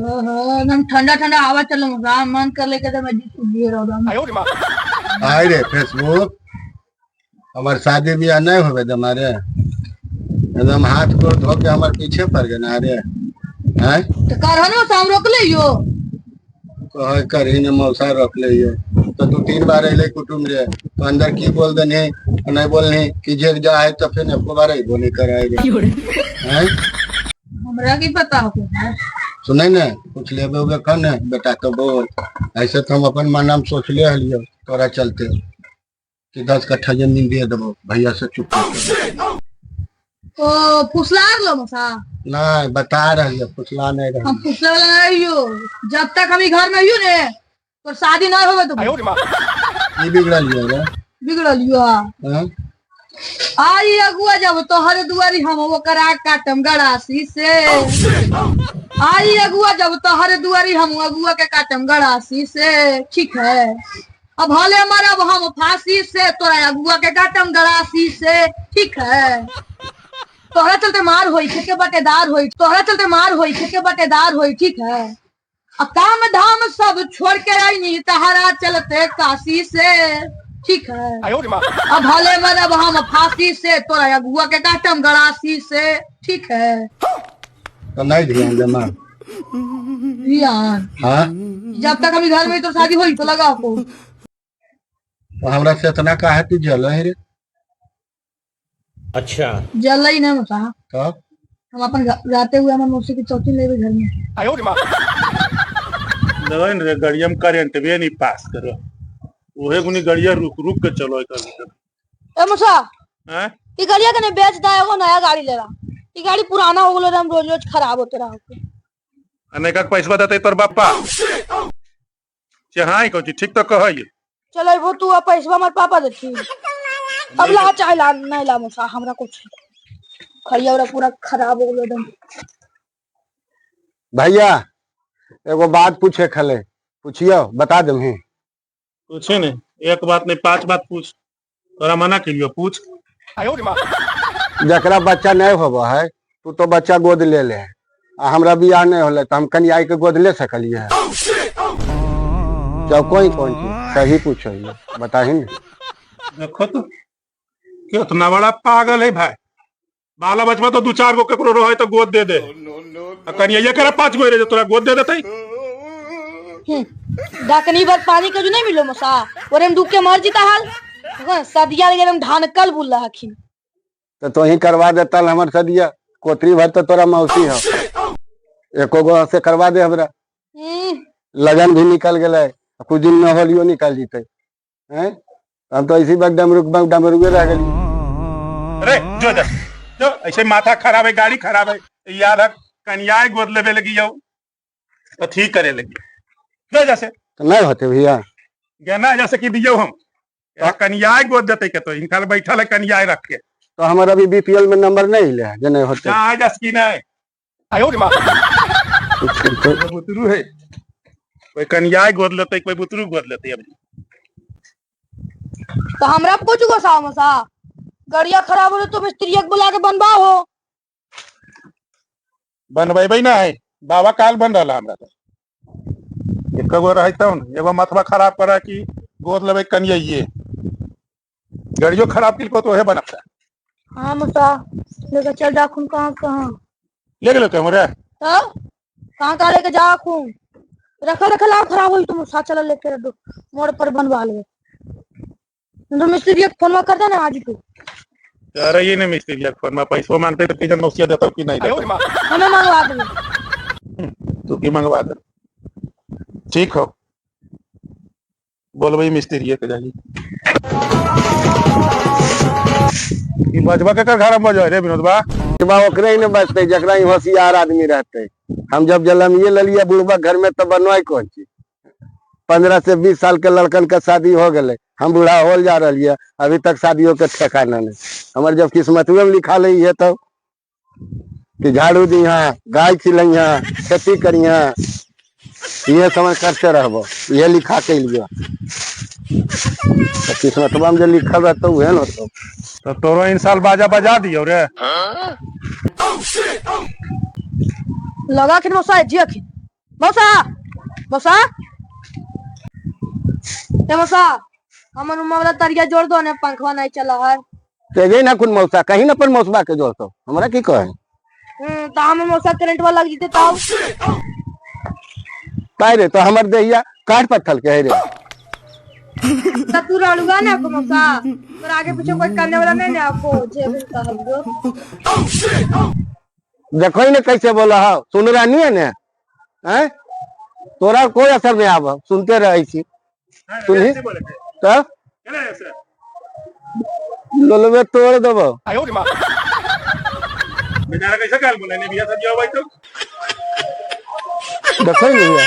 एकदम ठंडा ठंडा हवा चलो मौसा, मन कर ले के तो मैं जी रहो। आय रे फेसबुक, हमार शादी ब्याह नहीं होवे तुम्हारे, एकदम हाथ गोड़ धो के हमार पीछे पड़ गए ना रे। हैं तो कर ना, हम रोक ले यो। कहे करही ने मौसा रख ले ये तो दू तीन बार अइले कुटुम्ब रे, तो अंदर की बोल देनी नहीं बोलनी कि जे जा है तो फिर एको बार अइबो नहीं कराएगा। हैं हमरा की पता हो? सुनै ने कुछ लेबे उबे कर ने बेटा, तो बोल। ऐसे तो हम अपन मना में सोचले हलियो तोरा चलते कि 10 कट्ठा जमीन दे देबो भैया से चुप हो। ओ फुसला लो मौसा। नहीं बता रही है, फुसला नहीं रही। हम फुसला वाला नहीं हो, जब तक हम घर में हियो ने तो शादी नहीं होवे तो। की बिगड़ल है रे? बिगड़ल यो। हाँ? आई अगुआ जब तोहर दुआरी हम ओकरा काटम गड़ासी से। आई अगुआ जब तोहर दुआरी हम अगुआ के काटम गड़ासी से, ठीक है? अब हले मरब हम फांसी से, तोरा अगुआ के काटम गड़ासी से, ठीक है? तोहरा चलते मार होई के बटेदार होई, तोहरा चलते मार होई के बटेदार होई, ठीक है? अब काम धाम सब छोड़ के आई तहरा चलते काशी से, ठीक है? अब भले मरब हम फांसी से, तोरा अगुआ के काटम गड़ासी से, ठीक है? तो नहीं ध्यान दे माँ। ध्यान? हाँ। जब तक अभी घर में तो शादी होई तो लगा को। तो हमरा से इतना काहे तू जल है रे? अच्छा। जल ही नहीं मसा। तब? हम अपन जाते हुए हमार मौसी की चौथी लेवे घर में। लगन रे गड़िया में करेंट भी नहीं पास करो, ओहे गुनी गड़िया रुक रुक के चलो एकर। ए मौसा। हैं? ई गाड़िया के ने बेच दा, एगो नया गाड़ी ले रहा। ई गाड़ी पुराना हो गेलो रे, हम रोज रोज खराब होते रहा। अनेका पैसा देते तोर बापा चाहे कौन ठीक तो कहई। चलो वो तू अब पैसा हमार पापा देती। अब ला चाहे ला नहीं ला मौसा, हमरा कुछ खड़िया वाला पूरा खराब हो गेलो एकदम। भैया एगो बात पूछे खले, पूछियो बता देमही? पूछे ने, एक बात नहीं पांच बात पूछ, तोरा मना के लियो पूछ। जकरा बच्चा नहीं होबो है तू तो बच्चा गोद ले ले, आ हमरा बियाह नहीं होले तो हम कनियाई के गोद ले सकलिए है? कोई कौन चीज सही पूछो बताही ने। देखो तो कितना बड़ा पागल है भाई, बाला बचवा तो दू चार गो केकरो रहे तो गोद दे दे, आ कनिया करे 5 गो रे तोरा गोद दे देतै। ढकनी भर पानी के जो नहीं मिलो मौसा, ओरे में डूब के मर जीता हाल। देखो ना, सदिया लगे एकदम धानकल बोल रहा हखिन। तो तोही करवा देता हमर सदिया, कोतरी भर तो तोरा मौसी हो, एको गो से करवा दे हमरा। लगन भी निकल गेलै, कुछ दिन में होलियो निकल जीते हैं, हम तो इसी बार डमरू डमरुए रह गेली। अरे जो जा जो, ऐसे माथा खराब है, गाड़ी खराब है, याद है कनिया गोद लेवे लगी जाओ तो ठीक करे लगी जो जैसे। तो नहीं होते भैया। गहना जैसे कि दियो हम कनिया गोद देते के तो इनका बैठल है कनिया रख के। तो हमारा अभी बीपीएल में नंबर नहीं ले जे नहीं होते। ना जस की नहीं बुतरू है, कोई कनिया गोद लेते कोई बुतरू गोद लेते अभी। तो हमरा कुछ गुस्सा मसा, गाड़िया खराब हो तो मिस्त्री के बुला के बनवाओ हो। बनबेबै ना है बाबा, काल बन रहा हमरा तो एक गो रहे तब एगो माथवा खराब करे कि गोद लेबै कनिया, गाड़ियो खराब केलको तो ओहे बनता। हाँ मसा लेके चल जा खून कहाँ कहाँ ले गेलो हमरा। तब कहाँ कहाँ लेके जा खून, रखल रखल आब खराब होई तो मसा चल लेके दो मोड़ पर बनवा ले। तो मिस्त्री के फोन कर दे ना आज तू। अरे ये नहीं मिस्त्री के फोन में पैसो मांगते तो किजन मौसिया देता कि नहीं देता? हमें मंगवा दे। तू की मंगवा दे, ठीक हो बोलबे मिस्त्री के जाई। ई बजबा के घर में बजो रे विनोद बा? बा ओकरे ही ने बचते जकरा ही होशियार आदमी रहते। हम जब जलमिए ललिए बुढ़बा घर में तो बनवाई कौन चीज। 15 से 20 साल के लड़कन के शादी हो गए, हम बूढ़ा होल जा रही है, अभी तक शादियों के ठेकाना नहीं। हमारे जब किस्मत में लिखा ली है तो कि झाड़ू दिहा, गाय खिलैहा, खेती करिहा, ये समझ करते रहबो, ये लिखा के लिया। तो किस्मतवा में जो लिखल रहता उहे न होतो। तो तोरो इन साल बाजा बजा दियो रे। लगा खिन मौसा जी अखिन मौसा, मौसा, ए मौसा, हमर उमा वाला तरिया जोड़ दो ने, पंखवा नहीं चला है। ते ना कुन मौसा कहीं ना अपन मौसबा के जोड़ तो हमरा की कहे। तो हमर मौसा करंट वाला लग जीते तब। काहे रे, तो हमर देहिया काठ पत्थर के है रे। त तू रड़ुआ ना को मौसा, तोरा आगे पीछे कोई करने वाला नहीं ना आपको जे भी कहब जो। देखो ही ना कैसे बोला हो, सुन रहा नहीं है ने? हैं? तोरा कोई असर नहीं आब, सुनते रहे छी। सुनही? तो लोलवे तोड़ देबो। बेचारा कैसे गाल बोले ने बिया शादी होबै तो। देखो ही नहीं है।